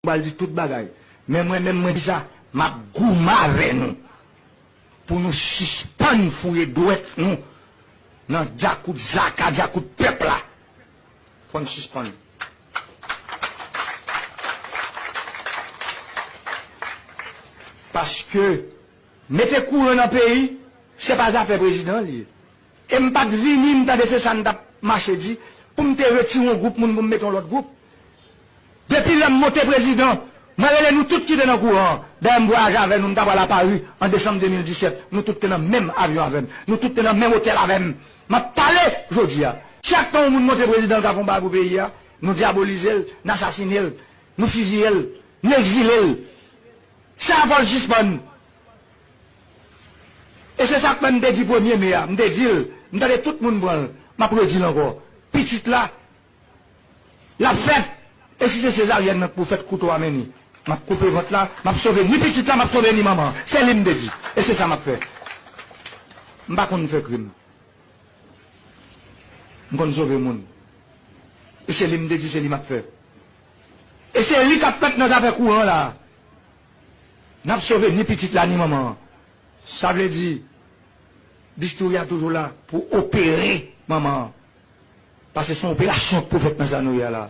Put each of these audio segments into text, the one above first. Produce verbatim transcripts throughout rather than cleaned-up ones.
pral di tout bagay. Men mwen menm mwen di sa, m ap goumen avè nou. Pou nou sispann fouye dwèt nou nan djakout zaka, djakout pèp la. Fò n sispann. Paske mete kouran nan peyi, se pa zafè prezidan li ye. E m pa t vini, m tande se sa n t ap mache di, pou m te retire yon gwoup moun pou m mete yon lòt gwoup. Depi lè m monte prezidan, mwen rele nou tout ki te nan kouran an. Dayè m vwayaje avè nou, m ta pral a Pari an desanm de mil disèt. Nou tout te nan menm avyon avè m. Nou tout te nan menm otèl avè m. M ap pale jodi a. Chak tan yon moun monte prezidan l ka fè yon bagay pou peyi a, nou dyabolize l, n asasine l, nou fiziye l, n egzile l. Sa fò l sispann. E se sa k fè m te di premye me a, m te di l, m tande tout moun pran l, m ap redi l ankò. Pitit la, l ap fèt. E si se sezaryèn nan k pou fèt, kouto a men ni. M ap koupe vant la, m ap sove ni pitit la, m ap sove ni manman an. Se li m te di. E se sa m ap fè. M pa konn fè krim. M konn sove moun. E se li m te di, se li m ap fè. E se li k ap fèt nan zafè kouran la. N ap sove ni pitit la, ni manman an. Sa vle di, bistouri a toujou la pou opere manman an. Paske se yon operasyon k pou fèt nan sa nou ye a la.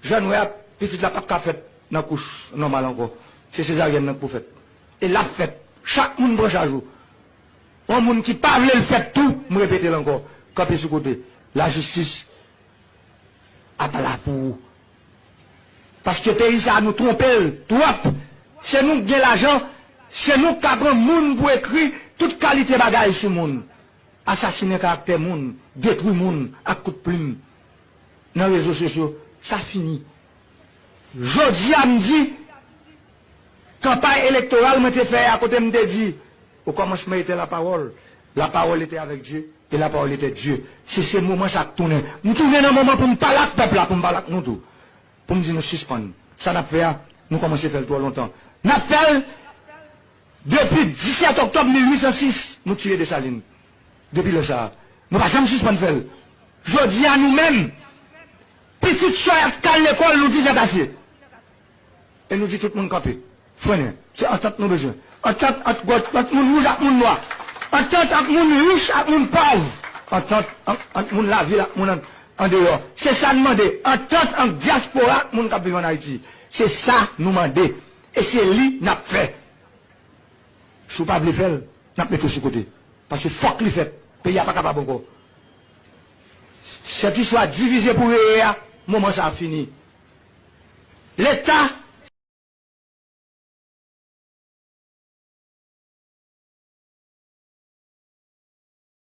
Jan nou wè a, pitit la p ap ka fèt nan kouch nòmal ankò. Se sezaryèn nan k pou fèt. E l ap fèt. Chak moun pran chaj ou. Yon moun ki pa vle l fèt tou, m repete l ankò, kanpe sou kote. Lajistis ap la pou ou. Paske peyi sa a, nou twonpe l twòp. Se nou k gen lajan, se nou k ka pran moun pou ekri tout kalite bagay sou moun. Asasinen karaktè moun, detwi moun ak kout plim nan rezo sosyo, sa fini. Jodi a, m di, kanpay elektoral mwen te fè a, kote m te di, au commencement était la parole, la parole était avec Dieu, et la parole était Dieu. Se, se moman sa k tounen. M tounen nan moman pou m pale ak pèp la, pou m pale ak nou tou. Pou m di nou sispann. Sa n ap fè a, nou kòmanse fè l twò lontan. N ap fè l depi disèt oktòb mil uit san sis, nou tiye Desalin. Depi lè sa a, nou pa janm sispann fè l. Jodi a, nou menm, pitit sòyat k al lekòl, nou di jan kase. E nou di tout moun kanpe. Frennen. Se antant nou bezwen. Antant ant gòt, ant moun wouj ak moun nwa. Antant ant moun rich ak moun pòv. Antant ant, ant moun lavil ak moun an, andeyò. Se sa n mande. Antant ant dyaspora ak moun k ap viv ann Ayiti. Se sa nou mande. E se li n ap fè. Si w pa vle fè l, n ap mete w sou kote. Paske fòk li fèt. Peyi a pa kapab ankò. Sèt istwa divize pou reye a, moman sa a fini. Leta